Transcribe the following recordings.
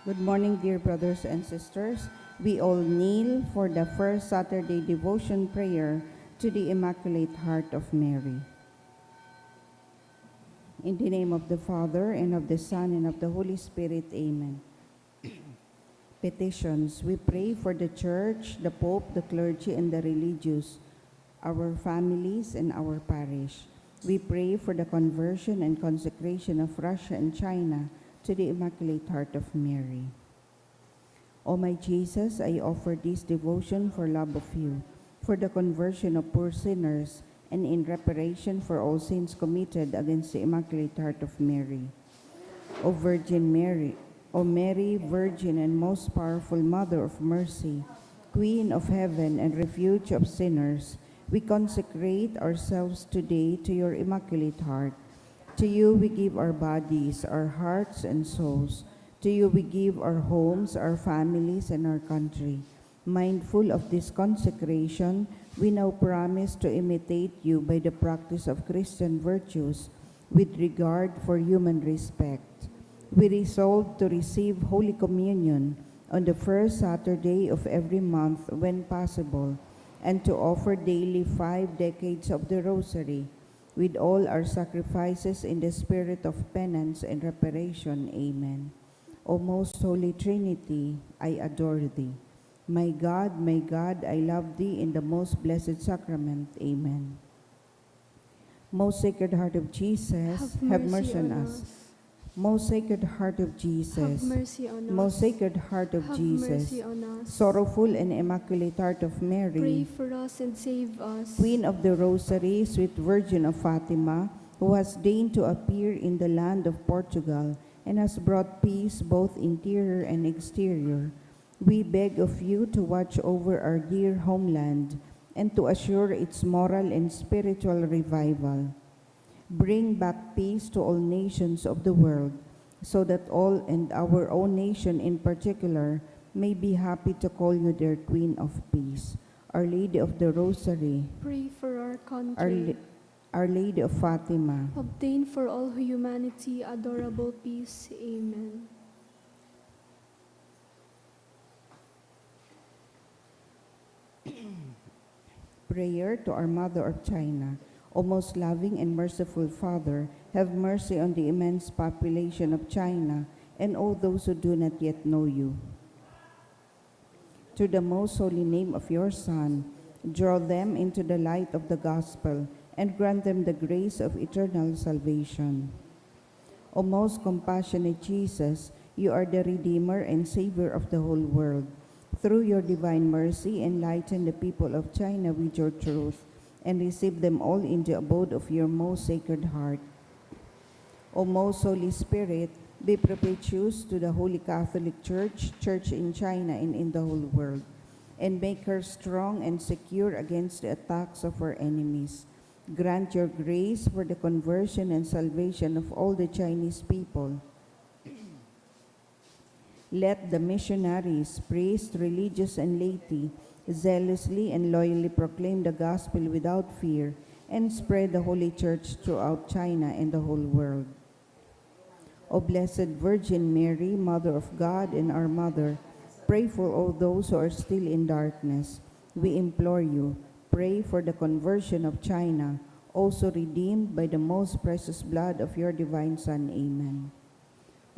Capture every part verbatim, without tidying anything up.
Good morning, dear brothers and sisters. We all kneel for the first Saturday devotion prayer to the Immaculate Heart of Mary. In the name of the Father, and of the Son, and of the Holy Spirit, amen. Petitions. We pray for the Church, the Pope, the clergy, and the religious, our families, and our parish. We pray for the conversion and consecration of Russia and China to the Immaculate Heart of Mary. O my Jesus, I offer this devotion for love of you, for the conversion of poor sinners, and in reparation for all sins committed against the Immaculate Heart of Mary. O Virgin Mary, O Mary, Virgin and most powerful Mother of Mercy, Queen of Heaven and Refuge of sinners, we consecrate ourselves today to your Immaculate Heart. To you we give our bodies, our hearts, and souls. To you we give our homes, our families, and our country. Mindful of this consecration, we now promise to imitate you by the practice of Christian virtues with regard for human respect. We resolve to receive Holy Communion on the first Saturday of every month when possible, and to offer daily five decades of the Rosary, with all our sacrifices in the spirit of penance and reparation. Amen. O most Holy Trinity, I adore thee. My God, my God, I love thee in the most blessed sacrament. Amen. Most Sacred Heart of Jesus, have mercy on us. Most Sacred Heart of Jesus, have mercy on us. Most Sacred Heart of Jesus, have mercy on us. Sorrowful and Immaculate Heart of Mary, pray for us and save us. Queen of the Rosary, Sweet Virgin of Fatima, who has deigned to appear in the land of Portugal and has brought peace both interior and exterior, we beg of you to watch over our dear homeland and to assure its moral and spiritual revival. Bring back peace to all nations of the world, so that all, and our own nation in particular, may be happy to call you their Queen of Peace. Our Lady of the Rosary, pray for our country. Our La-, Our Lady of Fatima, obtain for all humanity adorable peace. Amen. Prayer to our Mother of China. O most loving and merciful Father, have mercy on the immense population of China and all those who do not yet know you. Through the most holy name of your Son, draw them into the light of the gospel and grant them the grace of eternal salvation. O most compassionate Jesus, you are the Redeemer and Savior of the whole world. Through your divine mercy, enlighten the people of China with your truth and receive them all in the abode of your most sacred heart. O most Holy Spirit, be propitious to the Holy Catholic Church, Church in China and in the whole world, and make her strong and secure against the attacks of her enemies. Grant your grace for the conversion and salvation of all the Chinese people. Let the missionaries, priests, religious, and laity zealously and loyally proclaim the gospel without fear and spread the Holy Church throughout China and the whole world. O Blessed Virgin Mary, Mother of God and our Mother, pray for all those who are still in darkness. We implore you, pray for the conversion of China, also redeemed by the most precious blood of your divine Son. Amen.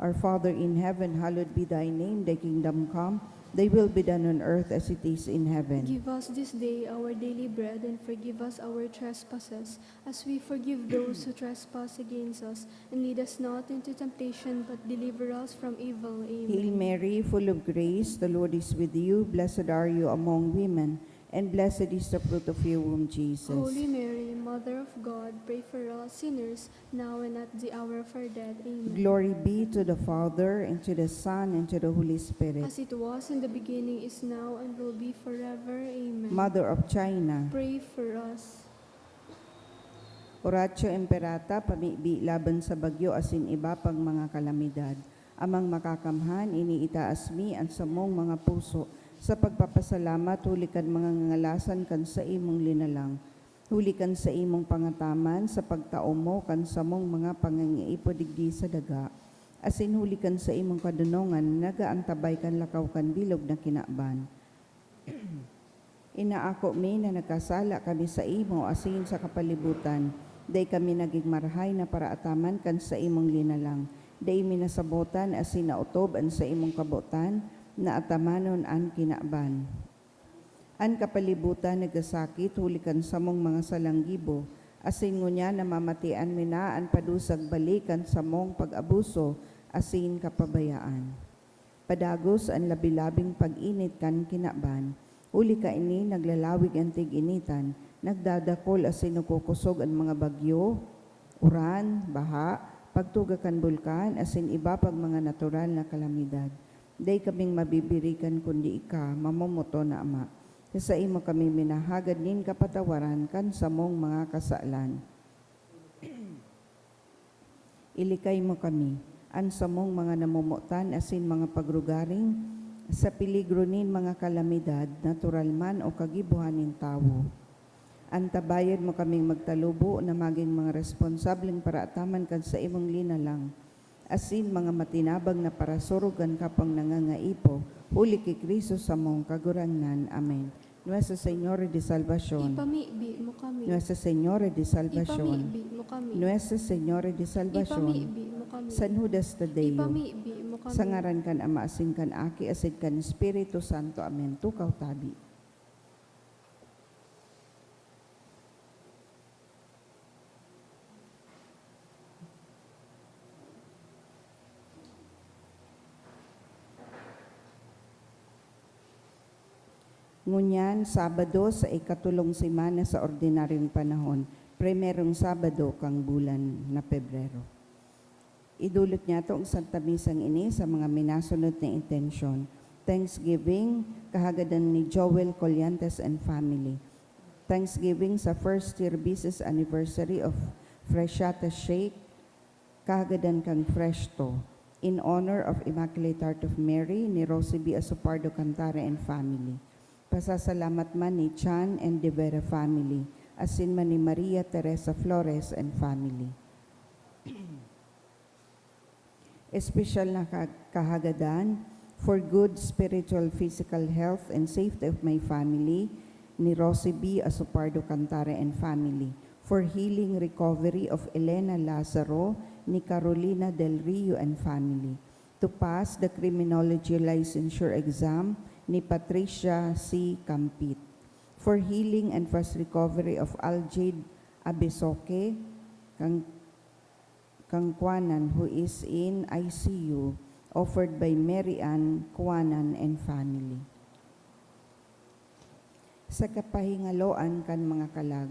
Our Father in heaven, hallowed be thy name. Thy kingdom come, thy will be done on earth as it is in heaven. Give us this day our daily bread, and forgive us our trespasses, as we forgive those who trespass against us. And lead us not into temptation, but deliver us from evil. Amen. Hail Mary, full of grace, the Lord is with you. Blessed are you among women, and blessed is the fruit of your womb, Jesus. Holy Mary, Mother of God, pray for us sinners, now and at the hour of our death. Amen. Glory be to the Father, and to the Son, and to the Holy Spirit. As it was in the beginning, is now, and will be forever. Amen. Mother of China, pray for us. Oratio Imperata, pamibi laban sa bagyo asin iba pang mga kalamidad. Amang Makakamhan, iniitaas mi an samong mga puso sa pagpapasalamat huli kan mga ngangalasan kan saimong linalang, huli kan saimong pangataman sa pagtao mo kan samong mga pangangaipo digdi sa daga. asin huli kan saimong kadonongan nagaantabay kan lakaw kan bilog na kinaban. Inaako mi na nagkasala kami saimo asin sa kapalibutan, dai kami nagin marahay na paraataman kan saimong linalang. Dai mi nasabotan asin naotob an saimong kabotan na atamanon an kinaban. An kapalibutan nagasakit huli kan samong mga salang gibo, asin ngunyan namamatean mi na an padusag balik kan samong pag-abuso asin kapabayaan. Padagos an labi-labing pag-init kan kinaban, huli kaini naglalawig an tig-initan, nagdadakol asin nagkukosog an mga bagyo, uran, baha, pagtuga kan bulkan, asin iba pang mga natural na kalamidad. Dai kaming mabibirikan kundi ika, mamomoton na Ama. Sa saimo kami minahagad nin kapatawaran kan samong mga kasalan. Ilikay mo kami, an samong mga namomotan asin mga pagrugaring, sa peligro nin mga kalamidad, natural man o kagibohan nin tawo. Antabayan mo kaming magtalubo na magin mga responsableng paraataman kan saimong linalang, asin mga matinabang na parasurog kan kapwang nangangaipo, huli ki Cristo samong Kagurangnan. Amen. Nuestra Señora de Salvacion. Ipamibi mo kami. Nuestra Señora de Salvacion. Ipamibi mo kami. Nuestra Señora de Salvacion. Ipamibi mo kami. San Judas Tadeo. Ipamibi mo kami. Sa ngaran kan Ama, asin kan Aki, asin kan Espiritu Santo. Amen. Tukaw tabi. Ngunyan, Sabado sa ikatulong semana sa ordinaryong panahon, primerong Sabado kan bulan na Pebrero. Idulot niyato ang Santa Misang ini sa mga minasunod na intensyon: Thanksgiving, kahagadan ni Joel Colliantes and family. Thanksgiving sa first year business anniversary of Freshata Shake, kahagadan kan Freshto, in honor of Immaculate Heart of Mary, ni Rosie B. Asopardo Cantare and family. Pasasalamat man ni Chan and De Vera family, asin man ni Maria Teresa Flores and family. Espesyal na ka-, kahagadan, for good spiritual, physical health and safety of my family, ni Rosie B. Asopardo Cantare and family. For healing recovery of Elena Lazaro, ni Carolina Del Rio and family. To pass the criminology licensure exam, ni Patricia C. Campit. For healing and fast recovery of Aljade Abesoque, kan kan Kuanan, who is in I C U, offered by Mary Ann Kuanan and family. Sa kapahingaloan kan mga kalag,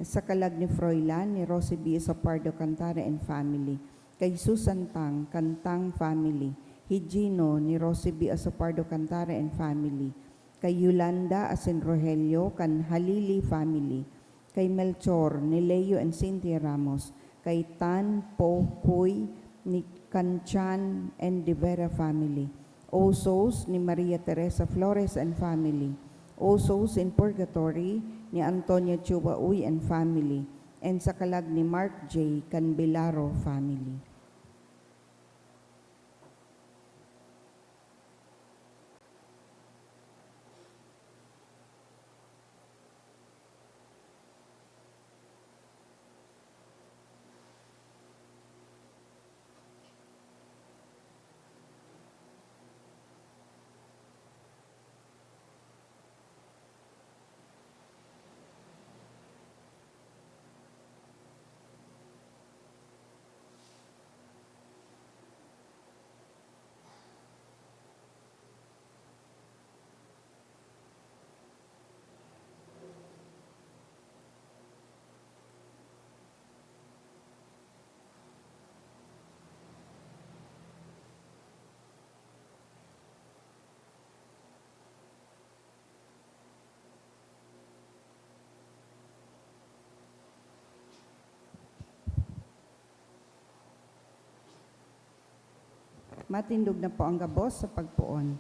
sa kalag ni Froilan, ni Rosie B. Asopardo Cantare and family, kay Susan Tang, kan Tang family, Higino, ni Rosie B. Asopardo Cantare and family, kay Yolanda asin Rogelio, kan Halili family, kay Melchor, ni Leo and Cynthia Ramos, kay Tan Po Kui, ni Kanchan and De Vera family, Osos, ni Maria Teresa Flores and family, Osos in Purgatory, ni Antonio Chua Uy and family, and sa kalag ni Mark J. Canbilaro family. Matindog na po ang gabos sa pagpoon.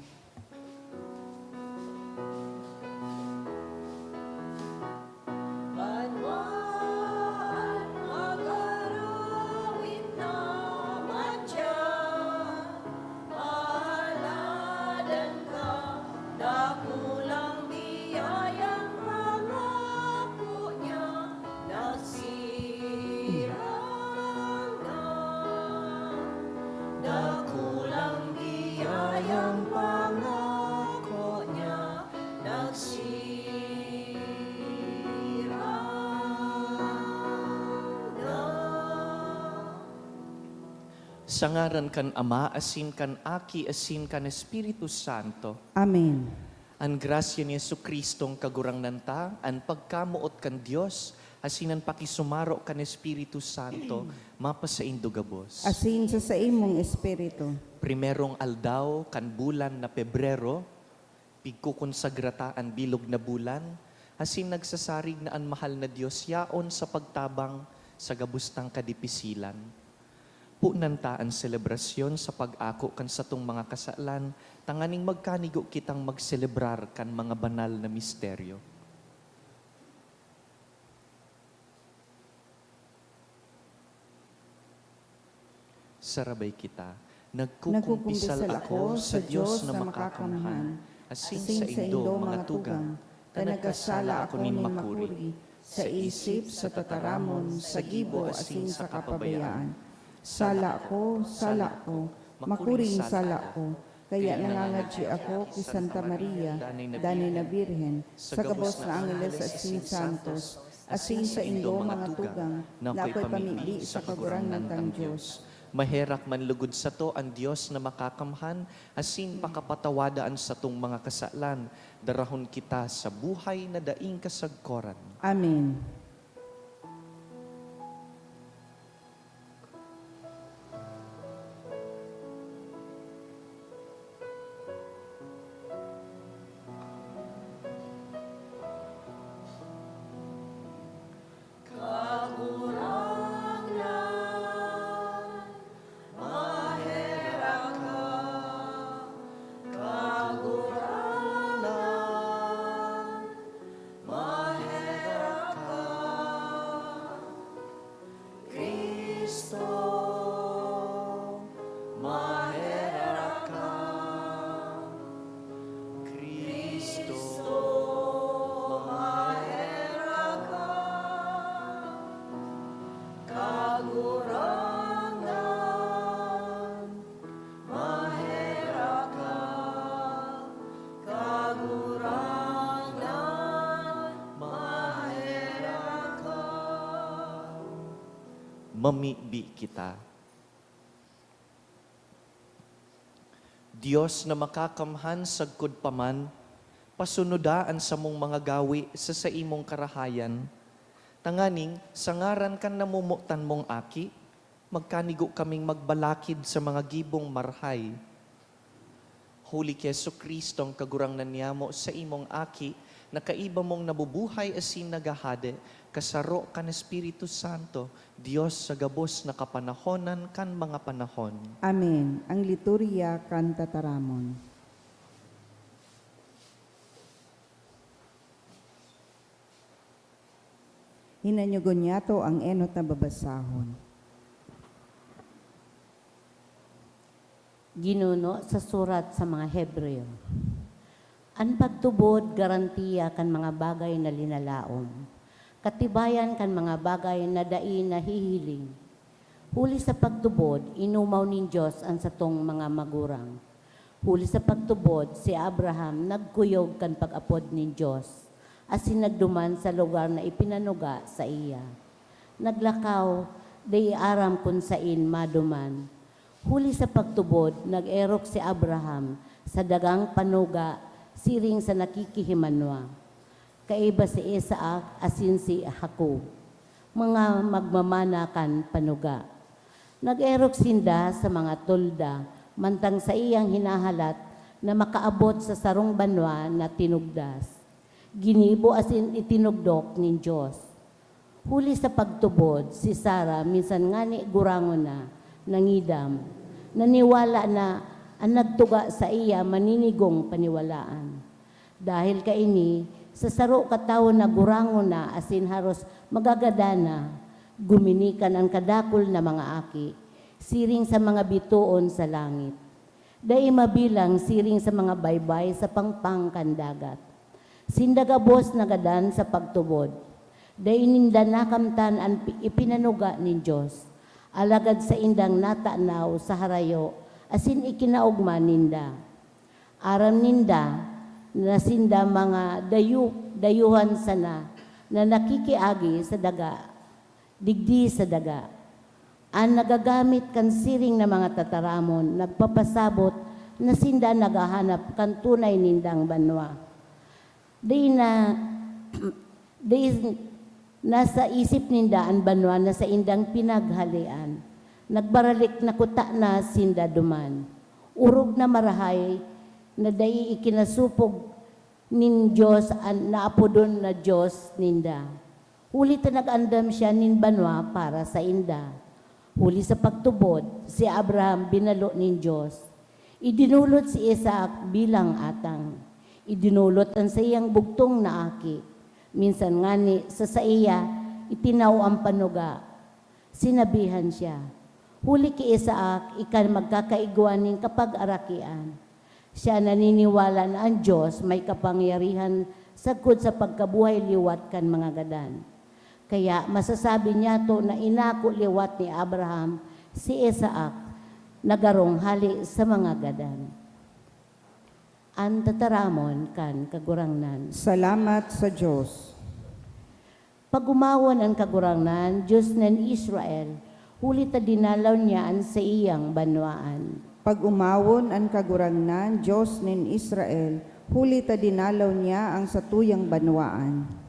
Sa ngaran kan Ama, asin kan Aki, asin kan Espiritu Santo. Amen. An grasya ni Jesu-Cristong Kagurangnan ta, an pagkamoot kan Dios, asin an pakisumaro kan Espiritu Santo, mapasaindo gabos. Asin sa saimong espiritu. Primerong aldaw kan bulan na Pebrero, pigkokonsagra ta an bilog na bulan, asin nagsasarig na an mahal na Dios yaon sa pagtabang sa gabos tang kadipisilan. Punan ta an selebrasyon sa pag-ako kan satong mga kasalan, tanganing magkanigo kitang magselebrar kan mga banal na misteryo. Sarabay kita. Nagkukumpisal ako sa Dios na makakamhan, asin sa indo, mga tugang, ta nagkasala ako nin makuri, sa isip, sa tataramon, sa gibo, asin sa kapabayaan. Sala ko, sala ko, makuring sala ko, kaya nangangadyi ako ki Santa Maria, danay na Birhen, sa gabos na angeles asin santos, asin sa indo mga tugang, na akoy pamibi sa Kagurangnan tang Dios. Maherak man lugod sato an Dios na makakamhan, asin pakapatawada an satong mga kasalan, darahon kita sa buhay na daing kasagkoran. Amen. Mamibi kita. Dios na makakamhan, sagkod pa man, pasunoda an samong mga gawi sa saimong karahayan, tanganing sa ngaran kan namomotan mong Aki, magkanigo kaming magbalakid sa mga gibong marhay. Huli ki Jesu-Cristo, an Kagurangnan niyamo, saimong Aki, na kaiba mong nabubuhay asin naghahade, kasaro kan Espiritu Santo, Dios sa gabos na kapanahonan kan mga panahon. Amen. Ang Liturya kan Tataramon. Hinanyugon niyato ang enot na babasahon. Ginuno sa surat sa mga Hebreo. An pagtubod garantiya kan mga bagay na linalaom, katibayan kan mga bagay na dai nahihiling. Huli sa pagtubod, inumaw nin Dios an satong mga magurang. Huli sa pagtubod, si Abraham nagkuyog kan pag-apod nin Dios, asin nagduman sa lugar na ipinanuga saiya. Naglakaw, dai aram kun sain maduman. Huli sa pagtubod, nag-erok si Abraham sa dagang panuga siring sa nakikihimanwa. Kaiba si Isaac asin si Jacob, mga magmamana kan panuga. Nag-erok sinda sa mga tolda, mantang saiyang hinahalat na makaabot sa sarong banwa na tinugdas. Ginibo asin itinugdok nin Dios. Huli sa pagtubod, si Sara, minsan ngani gurangon na, nangidam. Naniwala na an nagtuga saiya maninigong paniwalaan. Dahel kaini, sa saro ka tawo na gurangon na asin haros magagadan na, guminikan an kadakul na mga aki, siring sa mga bitoon sa langit. Dai mabilang siring sa mga baybay sa pangpang kan dagat. Sinda gabos nagadan sa pagtubod. Dai ninda nakamtan an pi-, ipinanuga nin Dios, alagad saindang natanaw sa harayo asin ikinaogma ninda. Aram ninda na sinda mga dayo-, dayuhan sana na nakikiagi sa daga, digdi sa daga. An nagagamit kan siring na mga tataramon nagpapasabot na sinda naghahanap kan tunay nindang banwa. Dai na, dai na sa isip ninda an banwa na saindang pinaghalean. Nagbaralik na kutana sinda duman. Orog na marahay na dai ikinasopog nin Dios an naapodon na Dios ninda, huli ta nag-andam siya nin banwa para sainda. Huli sa pagtubod, si Abraham binalo nin Dios. Idinolot si Isaac bilang atang. Idinolot an saiyang bugtong na aki. Minsan ngani, sa saiya, itinaw an panuga. Sinabihan siya, "Huli ki Isaac, ika magkakaigwa nin kapagarakian." Siya naniniwala na an Dios may kapangyarihan sagkod sa pagkabuhay liwat kan mga gadan. Kaya masasabi niyato na inako liwat ni Abraham si Isaac na garong hale sa mga gadan. An tataramon kan Kagurangnan. Salamat sa Dios. Pag-omawon an Kagurangnan, Dios nin Israel, huli ta dinalaw niya an saiyang banwaan. Pag-omawon an Kagurangnan, Dios nin Israel, huli ta dinalaw niya an satuyang banwaan.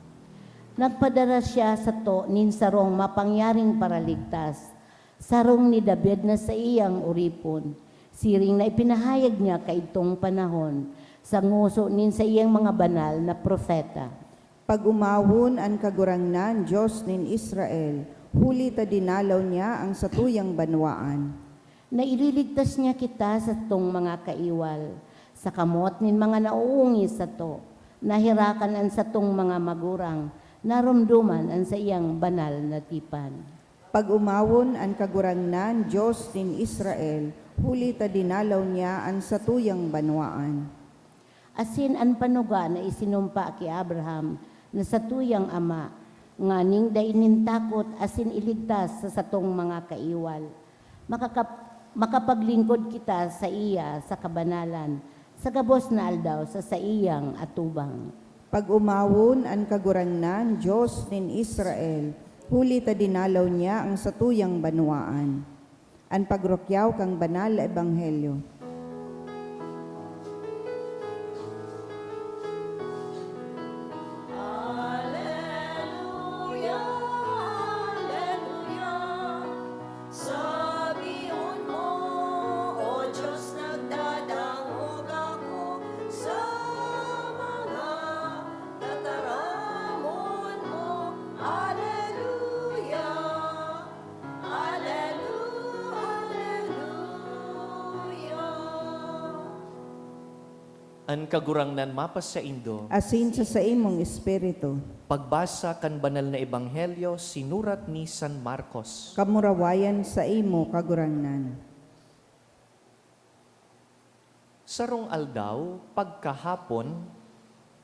Nagpadara siya sato nin sarong mapangyaring Paraligtas, sarong ni David na saiyang oripon, siring na ipinahayag niya kaidtong panahon, sa ngoso nin saiyang mga banal na propeta. Pag-omawon an Kagurangnan, Dios nin Israel, huli ta dinalaw niya an satuyang banwaan. Naililigtas niya kita satong mga kaiwal, sa kamot nin mga nauungis sato. Naherakan an satong mga magurang, naromdoman an saiyang banal na tipan. Pag-omawon an Kagurangnan, Dios nin Israel, huli ta dinalaw niya an satuyang banwaan. Asin an panuga na isinumpa ki Abraham na satuyang ama, nganing dai nin takot asin iligtas sa satong mga kaiwal. Makakap-, makapaglingkod kita saiya sa kabanalan, sa gabos na aldaw sa saiyang atubang. Pag-omawon an Kagurangnan, Dios nin Israel, huli ta dinalaw niya an satuyang banwaan. An pagrukyaw kan Banal na Ebanghelyo. Aleluya, aleluya. Sabihon mo, O Dios, nagdadangog ako sa mga tataramon mo. Aleluya, aleluya, aleluya. An Kagurangnan mapasaindo. Asin sa saimong espiritu. Pagbasa kan Banal na Ebanghelyo sinurat ni San Marcos. Kamurawayan saimo, Kagurangnan. Sarong aldaw, pagkahapon,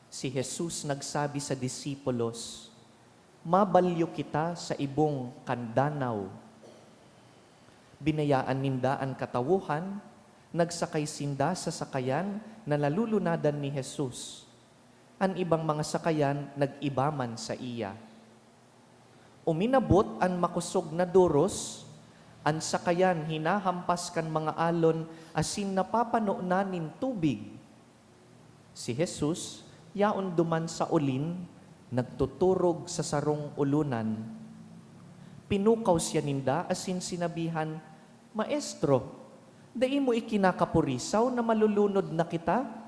si Jesus nagsabi sa disipulos, "Mabalyo kita sa ibong kan danaw." Binayaan ninda an katawohan, nagsakay sinda sa sakayan na nalulunadan ni Jesus. An ibang mga sakayan nag-iba man saiya. Uminabot an makosog na doros, an sakayan hinahampas kan mga alon asin napapano na nin tubig. Si Jesus, yaon duman sa olin, nagtuturog sa sarong olonan. Pinukaw siya ninda asin sinabihan, "Maestro, dai mo ikinakapurisaw na malulunod na kita?"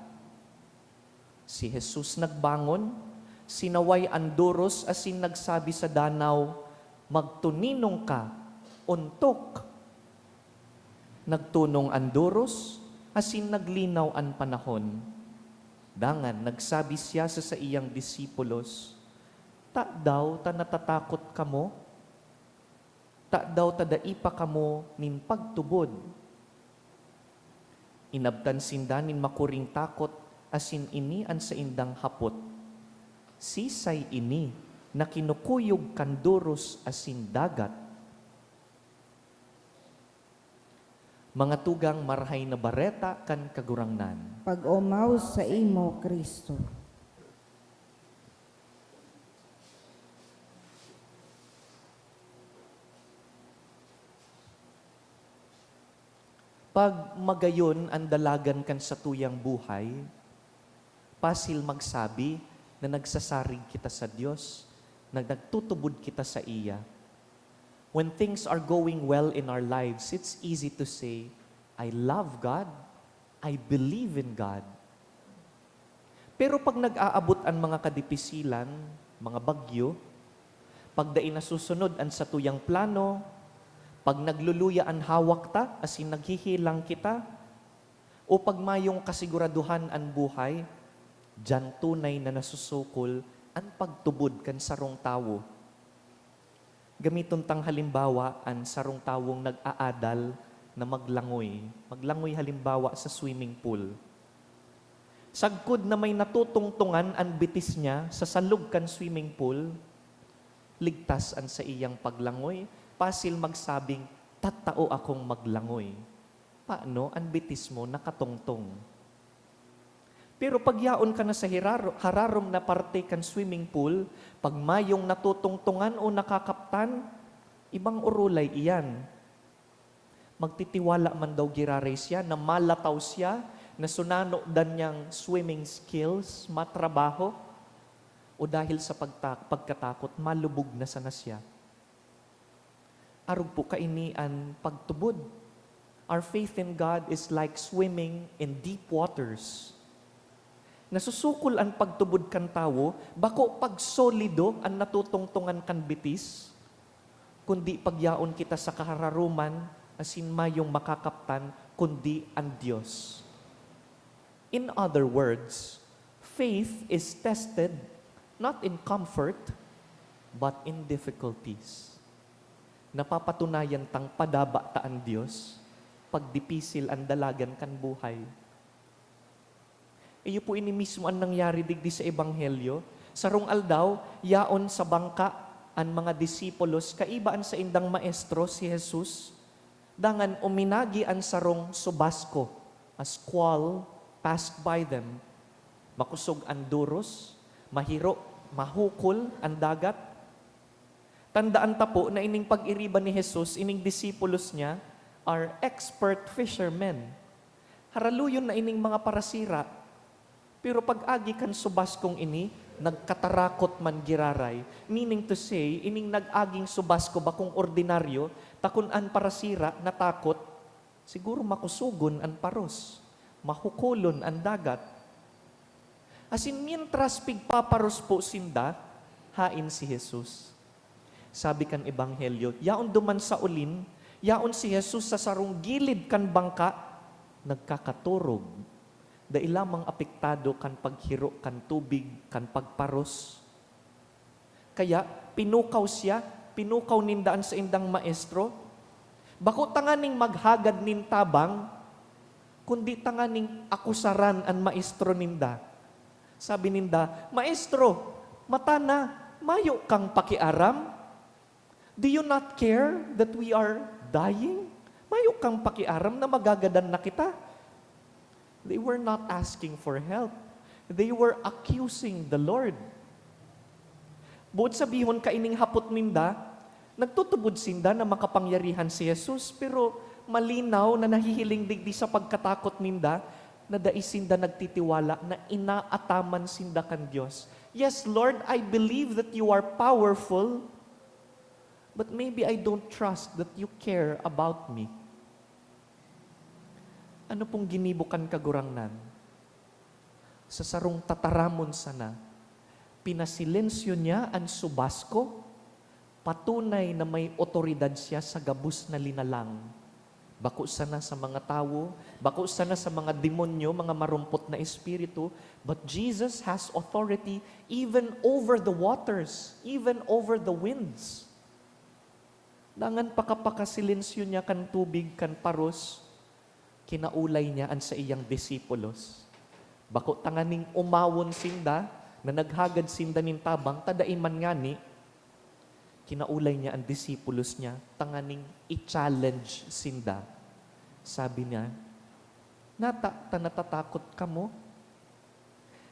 Si Jesus nagbangon, sinaway an doros asin nagsabi sa danaw, "Magtuninong ka, ontok!" Nagtunong an doros, asin naglinaw an panahon. Dangan nagsabi siya sa saiyang disipulos, "Tadaw ta natatakot kamo? Tadaw ta dai pa kamo nin pagtubod?" Inabtan sinda nin makuring takot, asin ini an saindang hapot, "Sisay ini na kinukuyog kan doros asin dagat?" Mga tugang, Marahay na Bareta kan Kagurangnan. Pag-omaw saimo, Cristo. Pag magayon an dalagan kan satuyang buhay, pasil magsabi na nagsasarig kita sa Dios, na nagtutubod kita saiya. When things are going well in our lives, it's easy to say, "I love God, I believe in God." Pero pag nag-aabot an mga kadipisilan, mga bagyo, pag dai nasusunod an satuyang plano, pag nagluluya an hawak ta, asin naghihilang kita, o pag mayong kasiguraduhan an buhay, diyan tunay na nasusukol an pagtubod kan sarong tawo. Gamiton tang halimbawa an sarong tawong nag-aadal na maglangoy. Maglangoy halimbawa sa swimming pool. Sagkod na may natutungtungan an bitis niya sa salog kan swimming pool, ligtas an saiyang paglangoy, pasil magsabing, "Tatao akong maglangoy." Paano an bitis mo nakatungtong? Pero pag yaon ka na sa hiraro-, hararom na parte kan swimming pool, pag mayong natutungtungan o nakakaptan, ibang orolay iyan. Magtitiwala man daw giraray siya na malataw siya, na sunano dan niyang swimming skills, matrabaho, o dahil sa pagta-, pagkatakot, malubog na sana siya. Arog po kaini an pagtubod. Our faith in God is like swimming in deep waters. Nasusukol an pagtubod kan tawo, bako pag solido an natutungtongan kan bitis, kundi pagyaon kita sa kahararoman asin mayong makakaptan kundi an Dios. In other words, faith is tested not in comfort, but in difficulties. Napapatunayan tang padaba ta an Dios pag dipisil an dalagan kan buhay. Iyo po ini mismo an nangyari digdi sa Ebanghelyo. Sarong aldaw, yaon sa bangka an mga disipulos kaiba an saindang maestro, si Jesus. Dangan uminagi an sarong subasko, a squall passed by them. Makosog an doros, mahiro, mahukol an dagat. Tandaan ta po na ining pag-iriba ni Jesus, ining disipulos niya, are expert fishermen. Haraluyon na ining mga parasira. Pero pag-agi kan subaskong ini, nagkatarakot man giraray. Meaning to say, ining nag-aging subasko bakong ordinaryo, ta kun an parasira natakot, siguro makusogon an paros, mahukolon an dagat. Asin mientras pigpaparos po sinda, hain si Jesus. Sabi kan Ebanghelyo, yaon duman sa olin, yaon si Jesus sa sarong gilid kan bangka, nagkakatorog. Dai lamang apektado kan paghiro kan tubig, kan pagparos. Kaya pinukaw siya, pinukaw ninda an saindang maestro. Bako tanganing maghagad nin tabang, kundi tanganing akusaran an maestro ninda. Sabi ninda, "Maestro, mata na, mayo kang pakiaram? Do you not care that we are dying? Mayo kang pakiaram na magagadan na kita?" They were not asking for help. They were accusing the Lord. Buot sabihon, kaining hapot ninda, nagtutubod sinda na makapangyarihan si Jesus, pero malinaw na nahihiling digdi sa pagkatakot ninda na dai sinda nagtitiwala na inaataman sinda kan Dios. "Yes, Lord, I believe that you are powerful, but maybe I don't trust that you care about me." Ano pong ginibo kan Kagurangnan? Sa sarong tataramon sana, pinasilensyo niya an subasko, patunay na may otoridad siya sa gabos na linalang. Bako sana sa mga tawo, bako sana sa mga demonyo, mga marumpot na espiritu, but Jesus has authority even over the waters, even over the winds. Dangan pakapakasilensyo niya kan tubig, kan paros, kinaulay niya an saiyang disipulos. Bako tanganing omawon sinda na naghagad sinda nin tabang, ta dai man ngani, kinaulay niya an disipulos niya tanganing i-challenge sinda. Sabi niya, "Nata ta natatakot kamo?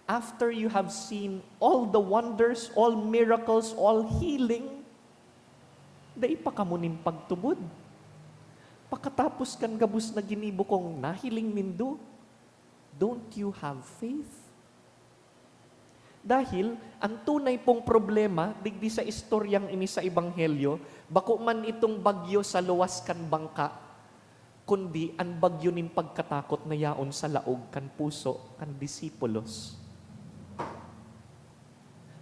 After you have seen all the wonders, all miracles, all healing, dai pa kamo nin pagtubod? Pakatapos kan gabos na ginibo kong nahiling nindo, don't you have faith? Dahil an tunay pong problema digdi sa istoryang ini sa Ebanghelyo, bako man itong bagyo sa luwas kan bangka, kundi an bagyo nin pagkatakot na yaon sa laog kan puso kan disipulos.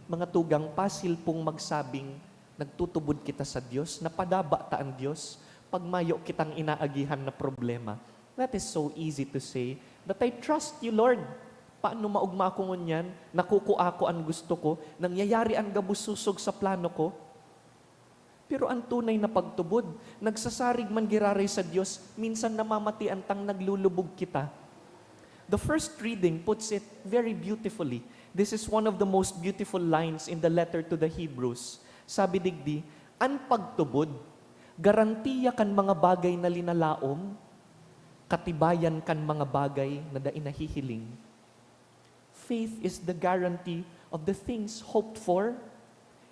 Mga tugang, pasil pong magsabing nagtutubod kita sa Dios, napadaba ta an Dios, pag mayo kitang inaagihan na problema. That is so easy to say, that I trust you, Lord. Paano maogma ako ngunyan? Nakukua ko an gusto ko. Nangyayari an gabos sosog sa plano ko. Pero an tunay na pagtubod, nagsasarig man giraray sa Dios, minsan namamatian tang naglulubog kita. The first reading puts it very beautifully. This is one of the most beautiful lines in the letter to the Hebrews. Sabi digdi, an pagtubod, garantiya kan mga bagay na linalaom, katibayan kan mga bagay na dai nahihiling. Faith is the guarantee of the things hoped for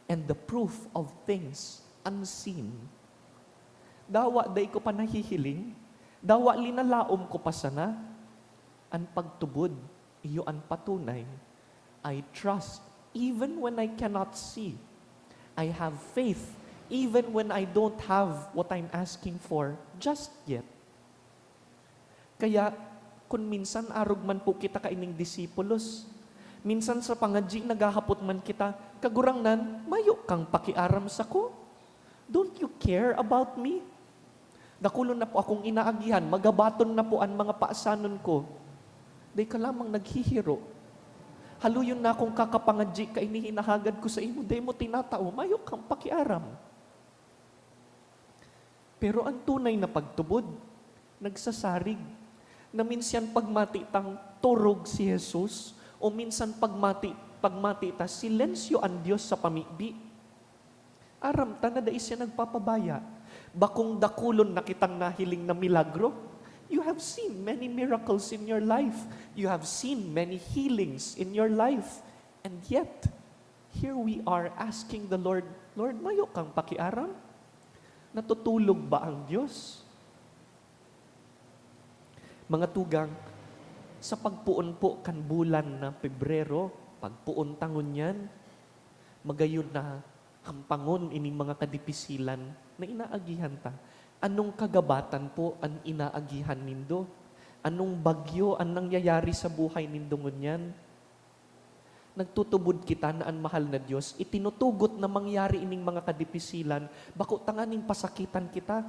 and the proof of things unseen. Dawa dai ko pa nahihiling, dawa linalaom ko pa sana, an pagtubod, iyo an patunay. I trust even when I cannot see. I have faith even when I don't have what I'm asking for just yet. Kaya, kun minsan arog man po kita kaining disipulos, minsan sa pangadyi naghahapot man kita, "Kagurangnan, mayo kang pakiaram sako? Don't you care about me? Dakulon na po akong inaagihan, magabaton na po an mga paasanon ko. Dai ka lamang naghihiro. Haloyon na akong kakapangadyi kaini hinahagad ko sa imo, dai mo tinatao, mayo kang pakiaram." Pero an tunay na pagtubod, nagsasarig, na minsan pagmati tang torog si Jesus, o minsan pagmati, pagmati ta, silensyo an Dios sa pamibi. Aram ta na dai siya nagpapabaya. Bakong dakulon na kitang nahiling na milagro. You have seen many miracles in your life. You have seen many healings in your life. And yet, here we are asking the Lord, "Lord, mayo kang pakiaram? Natutulog ba ang Dios?" Mga tugang, sa pagpoon po kan bulan na Pebrero, pagpoon ta ngunyan, magayon na hampangon ining mga kadipisilan na inaagihan ta. Anong kagabatan po an inaagihan nindo? Anong bagyo an nangyayari sa buhay nindo ngunyan? Nagtutubod kita na an mahal na Dios itinutugot na mangyari ining mga kadipisilan, bako tanganing pasakitan kita.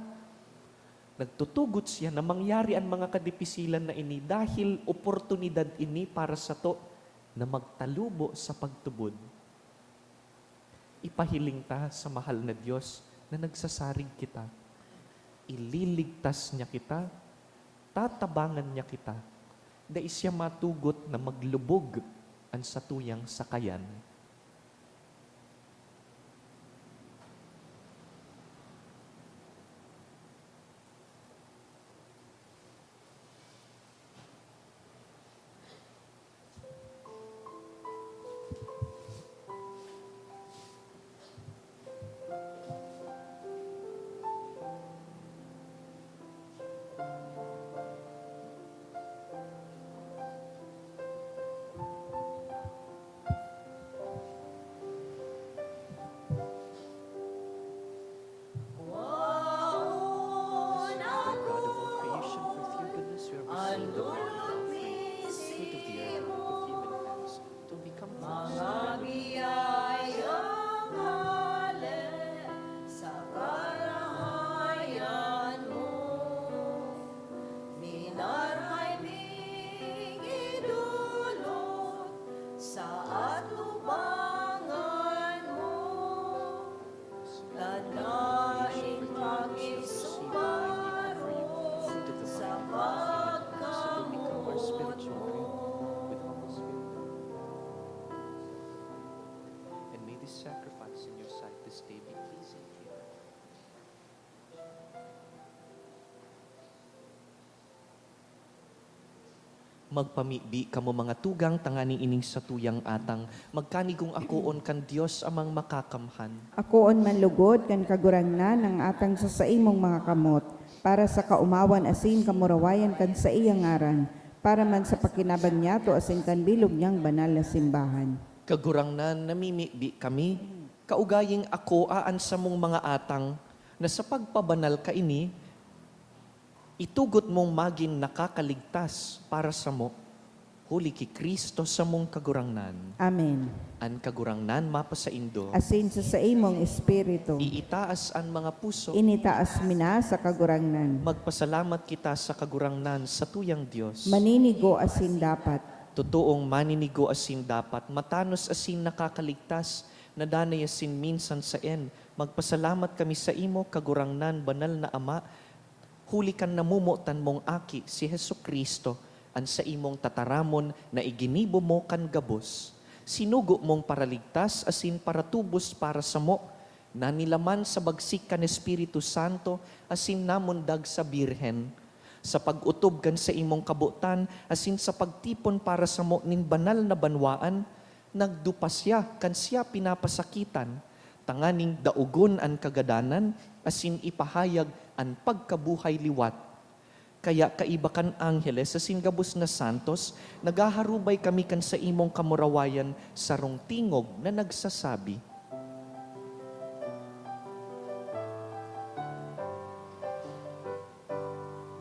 Nagtutugot siya na mangyari an mga kadipisilan na ini dahil oportunidad ini para sato na magtalubo sa pagtubod. Ipahiling ta sa mahal na Dios na nagsasarig kita. Ililigtas niya kita, tatabangan niya kita. Dai siya matugot na maglubog an satuyang sakayan. Blessed Lord God of all creation, for through goodness you have received the burnt offering, fruit of the earth, work of human hands, to become for us the bread of life. Blessed Lord God of all creation, for through goodness you have received the wine given for you, fruit of the vine, work of human hands, that will become our spiritual bread, with humble spirit. And may this sacrifice in your sight this day be pleasing to you. Magpamibi kamo, mga tugang, tanganing ining satuyang atang magkanigong akoon kan Dios Amang Makakamhan. Akoon man lugod kan Kagurangnan ang atang sa saimong mga kamot, para sa kaomawan asin kamurawayan kan saiyang ngaran, para man sa pakinabang niyato asin kan bilog niyang banal na simbahan. Kagurangnan, namimibi kami, kaugaying akoa an samong mga atang, na sa pagpabanal kaini, itugot mong magin nakakaligtas para samo, huli ki Cristo samong Kagurangnan. Amen. An Kagurangnan mapasaindo. Asin sa saimong espiritu. Iitaas an mga puso. Initaas mi na sa Kagurangnan. Magpasalamat kita sa Kagurangnan, satuyang Dios. Maninigo asin dapat. Totoong maninigo asin dapat, matanos asin nakakaligtas, na danay asin minsan saen. Magpasalamat kami saimo, Kagurangnan, banal na Ama, huli kan namomotan mong Aki, si Jesu-Cristo, an saimong tataramon na iginibo mo kan gabos. Sinugo mong paraligtas asin paratubos para samo, na nilaman sa bagsik kan Espiritu Santo asin namundag sa Birhen. Sa pag-otob kan saimong kabotan asin sa pagtipon para samo nin banal na banwaan, nagdupa siya kan siya pinapasakitan, tanganing daogon an kagadanan asin ipahayag an pagkabuhay liwat. Kaya kaiba kan angheles asin gabos na santos, naghaharubay kami kan saimong kamurawayan, sarong tingog na nagsasabi,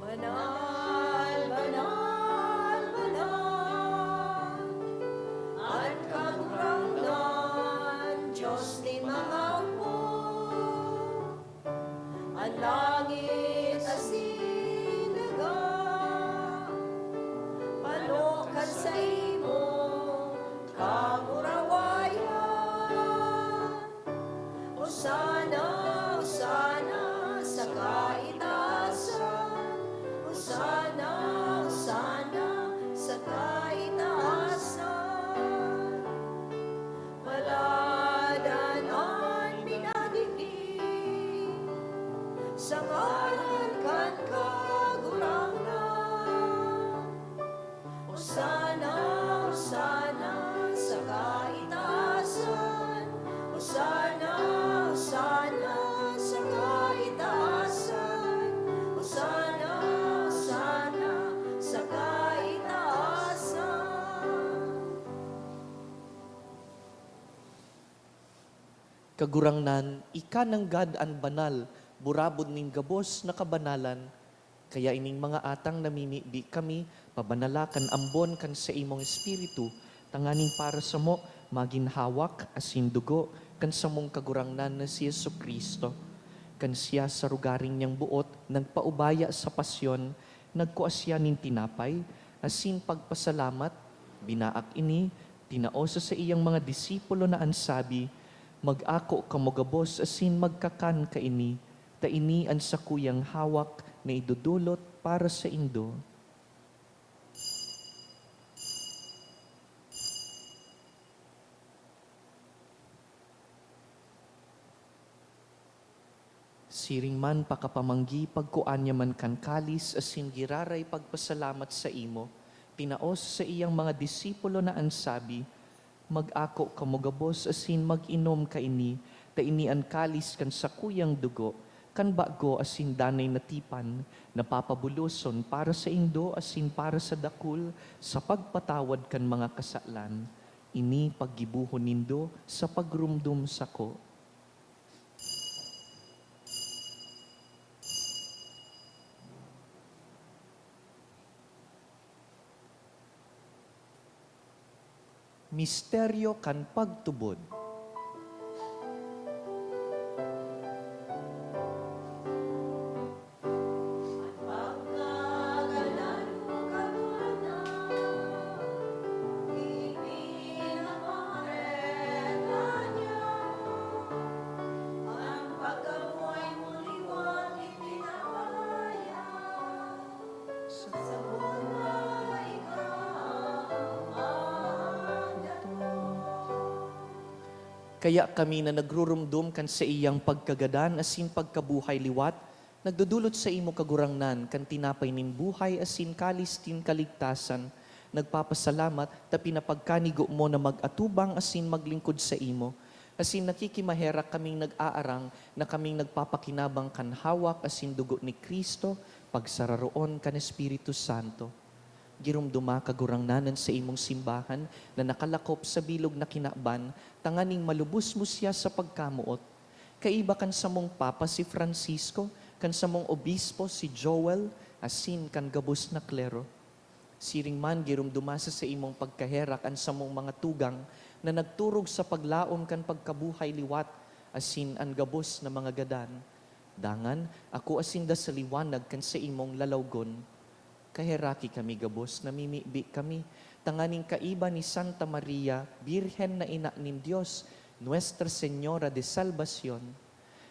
"Banal, banal, banal, an Kagurangnan, Dios nin mga hukbo. An langit asin daga, pano kan saimong kamurawayan. Hosana, Hosana sa kaitaasan. Hosana, Hosana sa kaitaasan. Maladan an minadigdi sa ngaran kan Kagurangnan. Hosana, Hosana sa kaitaasan. Hosana, Hosana sa kaitaasan. Hosana, Hosana sa kaitaasan." Kagurangnan, ika nanggad an banal, burabod nin gabos na kabanalan. Kaya ining mga atang namimibi kami, pabanala kan ambon kan saimong Espiritu, tanganing para samo magin hawak asin dugo kan samong Kagurangnan na si Jesu-Cristo. Kan siya sa rogaring niyang boot nagpaubaya sa pasyon, nagkua siya nin tinapay, asin pagpasalamat, binaak ini, tinao sa saiyang mga disipulo na an sabi, "Mag-ako kamo gabos asin magkakan kaini, ta ini an sakuyang hawak na idodolot para saindo." Siring man pakapamanggi, pagkua niya man kan kalis asin giraray pagpasalamat saimo, tinao sa saiyang mga disipulo na an sabi, "Mag-ako kamo gabos asin mag-inom kaini, ta ini an kalis kan sakuyang dugo, kan bago asin danay na tipan, na papabuloson para saindo asin para sa dakul sa pagpatawad kan mga kasalan. Ini paggibohon nindo sa pagromdom sako." Misteryo kan pagtubod. Kaya kami na nagruromdom kan saiyang pagkagadan asin pagkabuhay liwat, nagdodolot saimo, Kagurangnan, kan tinapay nin buhay asin kalis nin kaligtasan, nagpapasalamat ta pinapagkanigo mo na mag-atubang asin maglingkod saimo. Asin nakikimaherak kaming nag-aarang na kaming nagpapakinabang kan hawak asin dugo ni Cristo, pagsararoon kan Espiritu Santo. Giromdoma, Kagurangnan, an saimong simbahan na nakalakop sa bilog na kinaban, tanganing malubos mo siya sa pagkamoot. Kaiba kan samong Papa si Francisco, kan samong Obispo si Joel, asin kan gabos na klero. Siring man, giromdoma sa saimong pagkaherak an samong mga tugang na nagturog sa paglaom kan pagkabuhay liwat, asin an gabos na mga gadan. Dangan, akoa sinda sa liwanag kan saimong lalawgon. Kaheraki kami gabos, namimibi kami, tanganing kaiba ni Santa Maria, Birhen na Ina nin Dios, Nuestra Señora de Salvacion,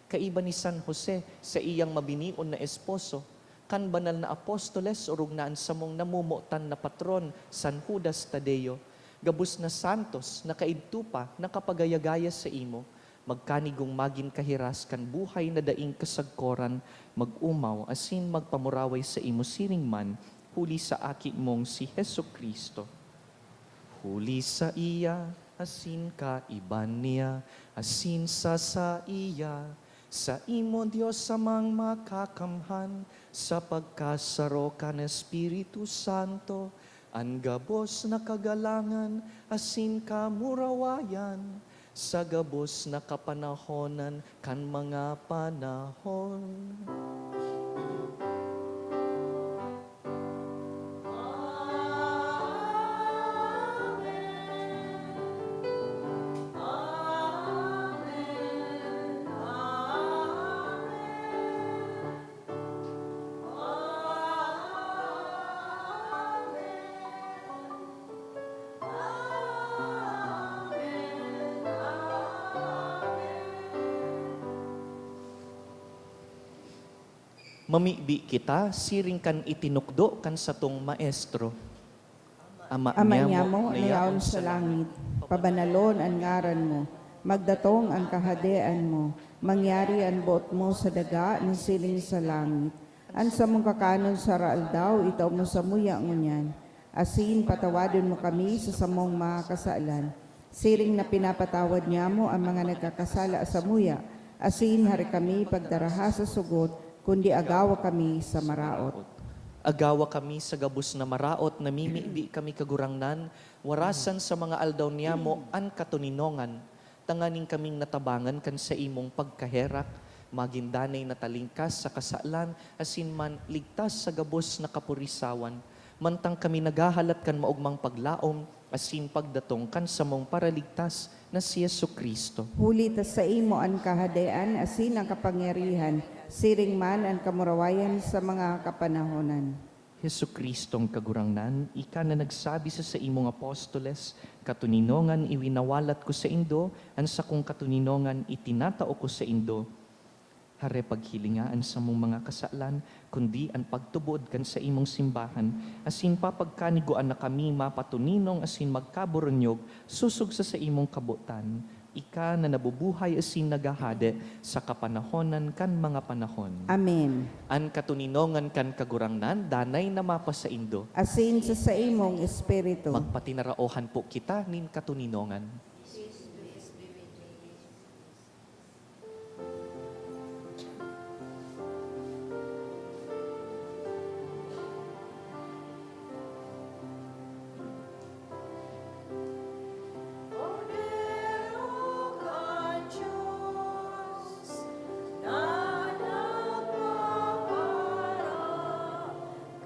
kaiba ni San Jose, saiyang mabinion na esposo, kan banal na apostoles, orog na an samong namomotan na patron, San Judas Tadeo, gabos na santos na kaidto pa nakapagayagaya saimo, magkanigong magin kahiras kan buhay na daing kasagkoran, mag-omaw asin magpamuraway saimo siring man, huli sa Aki mong si Jesu-Cristo. Huli saiya, asin kaiba niya, asin sa saiya, saimo, Dios Amang Makakamhan, sa pagkasaro kan Espiritu Santo, an gabos na kagalangan asin kamurawayan, sa gabos na kapanahonan kan mga panahon. Mamibi kita siring kan itinukdo kan satong Maestro. Ama Ama niamo, niamo na na yaon yaon sa sa langit, pabanalon an ngaran mo. Magdatong an kahadean mo. Mangyari an boot mo sa daga na siring sa langit. An samong kakanon sa araaldaw, itao mo samuya ngunyan. Asin patawadon mo kami sa samong mga kasalan, siring na pinapatawad niamo an mga nagkakasala samuya. Asin hari kami pagdaraha sa sugot, kundi agawa kami sa maraot. Agawa kami sa gabos na maraot, namimibi kami, Kagurangnan, warasan sa mga aldaw niyamo an katoninongan, tanganing kaming natabangan kan saimong pagkaherak, magin danay na talingkas sa kasalan, asin man ligtas sa gabos na kapurisawan, mantang kami naghahalat kan maogmang paglaom asin pagdatong kan samong Paraligtas na si Jesu-Cristo. Huli ta saimo an kahadean asin an kapangyarihan, siring man an kamurawayan sa mga kapanahonan. Jesu-Cristong Kagurangnan, ika na nagsabi sa saimong apostoles, "Katoninongan iwinawalat ko saindo, an sakong katoninongan itinatao ko saindo." Hare, paghilinga an samong mga kasalan, kundi an pagtubod kan saimong simbahan, asin papagkanigoan na kami mapatoninong asin magkaburunyog sosog sa saimong kabotan. Ika na nabubuhay asin naghahade sa kapanahonan kan mga panahon. Amen. An katoninongan kan Kagurangnan danay na mapasaindo. Asin sa saimong espiritu. Magpatinaraohan po kita nin katoninongan.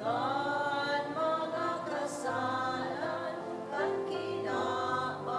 Kan mga kasalan kan kinaban.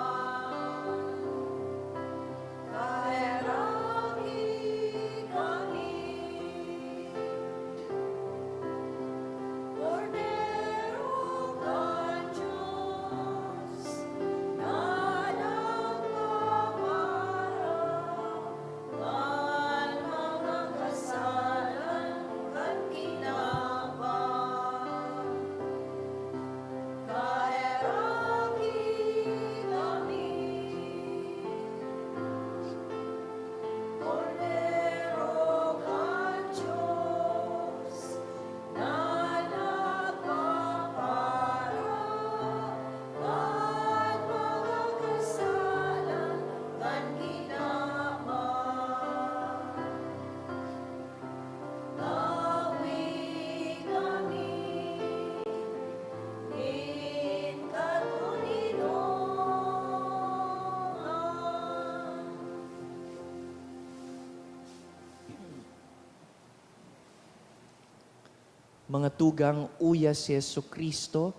Mga tugang, uya si Jesu-Cristo,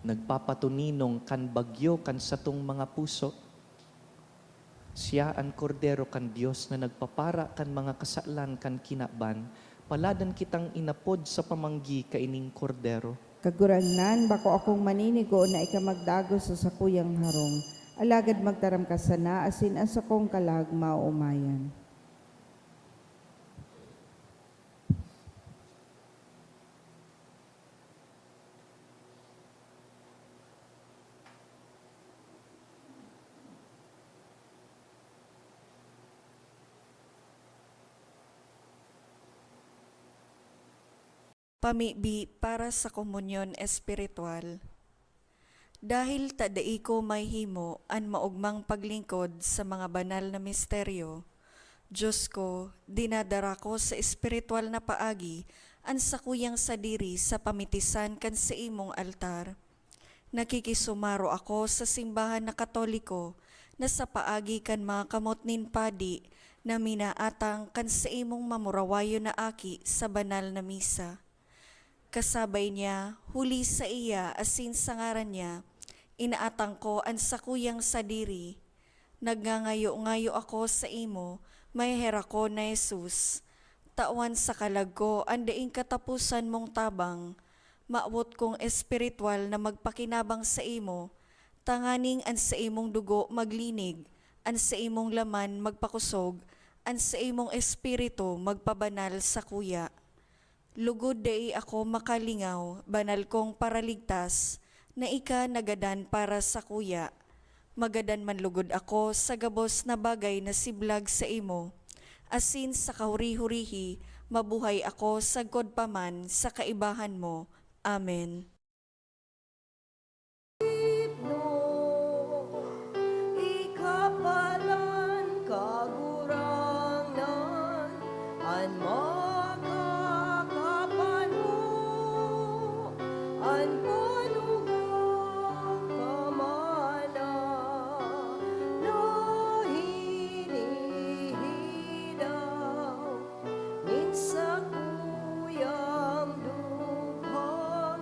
nagpapatuninong kan bagyo kan satong mga puso. Siya an Kordero kan Dios na nagpapara kan mga kasalan kan kinaban. Paladan kitang inapod sa pamanggi kaining Kordero. Kagurangnan, bako akong maninigo na ika magdagos sa sakuyang harong, alagad magtaram ka sana asin an sakong kalag maoomayan. Pamibi para sa komunyon espiritual. Dahil ta dai ko mahimo an maogmang paglingkod sa mga banal na misteryo, Dios ko, dinadara ko sa espiritual na paagi an sakuyang sadiri sa pamitisan kan saimong altar. Nakikisumaro ako sa simbahan na Katoliko na sa paagi kan mga kamot nin padi na minaatang kan saimong mamurawayon na aki sa banal na misa. Kasabay niya, huli sa iya asin sa ngaran niya, inaatang ko an sakuyang sadiri. Nagngangayo-ngayo ako saimo, maheherakon na Jesus. Tawan sa kalag ko an daing kataposan mong tabang. Mawot kong espiritual na magpakinabang saimo, tanganing an saimong dugo maglinig, an saimong laman magpakosog, an saimong espiritu magpabanal sakuya. Lugod dai ako makalingaw, banal kong Paraligtas, na ika nagadan para sakuya. Magadan man lugod ako sa gabos na bagay na siblag saimo, asin sa kahuri-hurihi mabuhay ako sagkod pa man sa kaibahan mo. Amen. Himno, ikapalan, Kagurangnan, an makakapano, an panugang kamana na hinihidaw nin sakuyang dughang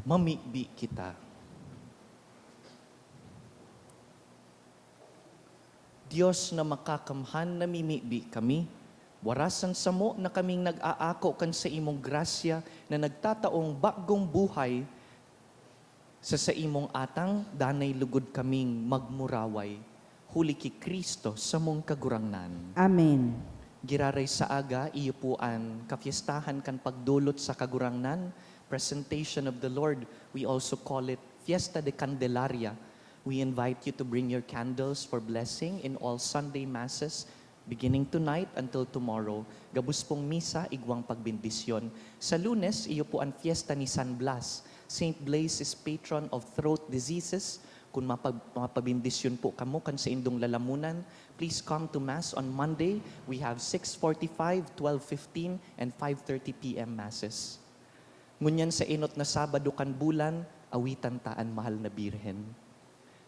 Mamibi kita. Dios na makakamhan, namimibi kami. Warasan samo na kaming nag-aako kan saimong grasya na nagtataong bagong buhay. Sa saimong atang, danay lugod kaming magmuraway, huli ki Cristo samong Kagurangnan. Amen. Giraray sa aga, iyo po an kafiestahan kan pagdolot sa Kagurangnan, presentation of the Lord. We also call it Fiesta de Candelaria. We invite you to bring your candles for blessing in all Sunday Masses, beginning tonight until tomorrow. Gabos pong misa, igwang pagbendisyon. Sa Lunes, iyo po an fiesta ni San Blas. Saint Blaise is patron of throat diseases. Kun mapab-, mapabendisyon po kamo kan saindong lalamunan, please come to Mass on Monday. We have six forty-five, twelve fifteen, and five thirty P M Masses. Ngunyan sa enot na Sabado kan bulan, awitan ta an Mahal na Birhen.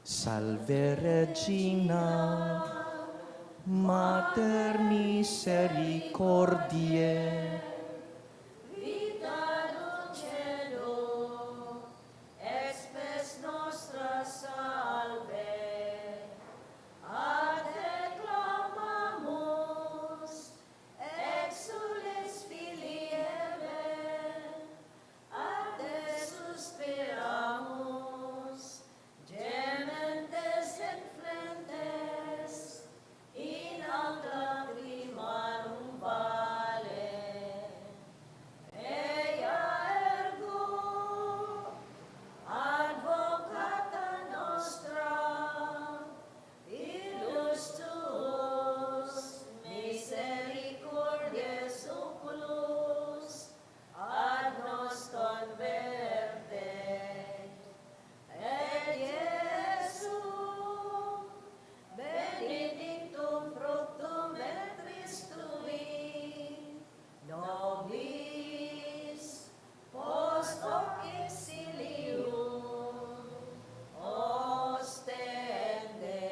Salve Regina, Mater Misericordiae. Vita dulcedo, spes nostra salve, a te clamamus, exsules filii Hevae, a te suspiramus, gementes et flentes in lacrimarum vale. Ea ergo, advocata nostra, ilus tuus, misericordes oculos, ad nos converte. Et Iesu, benedictum fructum ventris tui, nobis post hoc exilium ostende.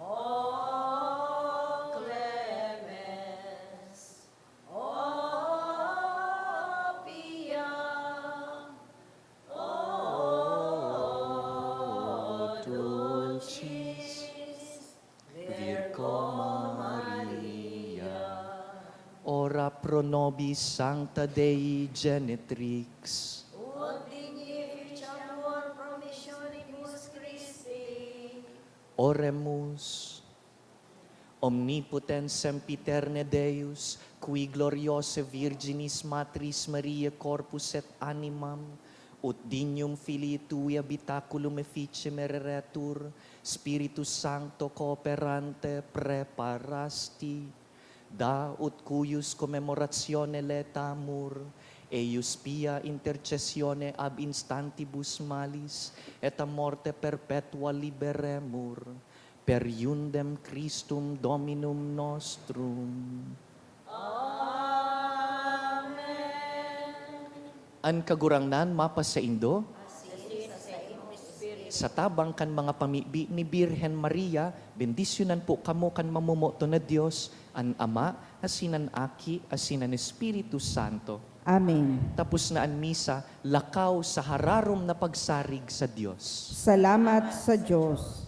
O clemens, o pia, o dulcis Virgo Maria. Ora pro nobis, Sancta Dei Genetrix. Ut digni efficiamur promissionibus Christi. Oremus. Omnipotens sempiterne Deus, qui gloriose Virginis Matris Mariae corpus et animam, ut dignum Filii Tui habitaculum efficiem ereretur, Spiritus Sancto cooperante preparasti, da ut cuius commemoratione laetamur, eius pia intercessione ab instantibus malis et a morte perpetua liberemur, per iundem Christum Dominum nostrum. Amen. An Kagurangnan mapasaindo. Sa tabang kan mga pamibi ni Birhen Maria, bendisyonan po kamo kan mamomoton na Dios, an Ama, asin an Aki, asin an Espiritu Santo. Amen. Tapos na an misa, lakaw sa hararom na pagsarig sa Dios. Salamat sa Dios.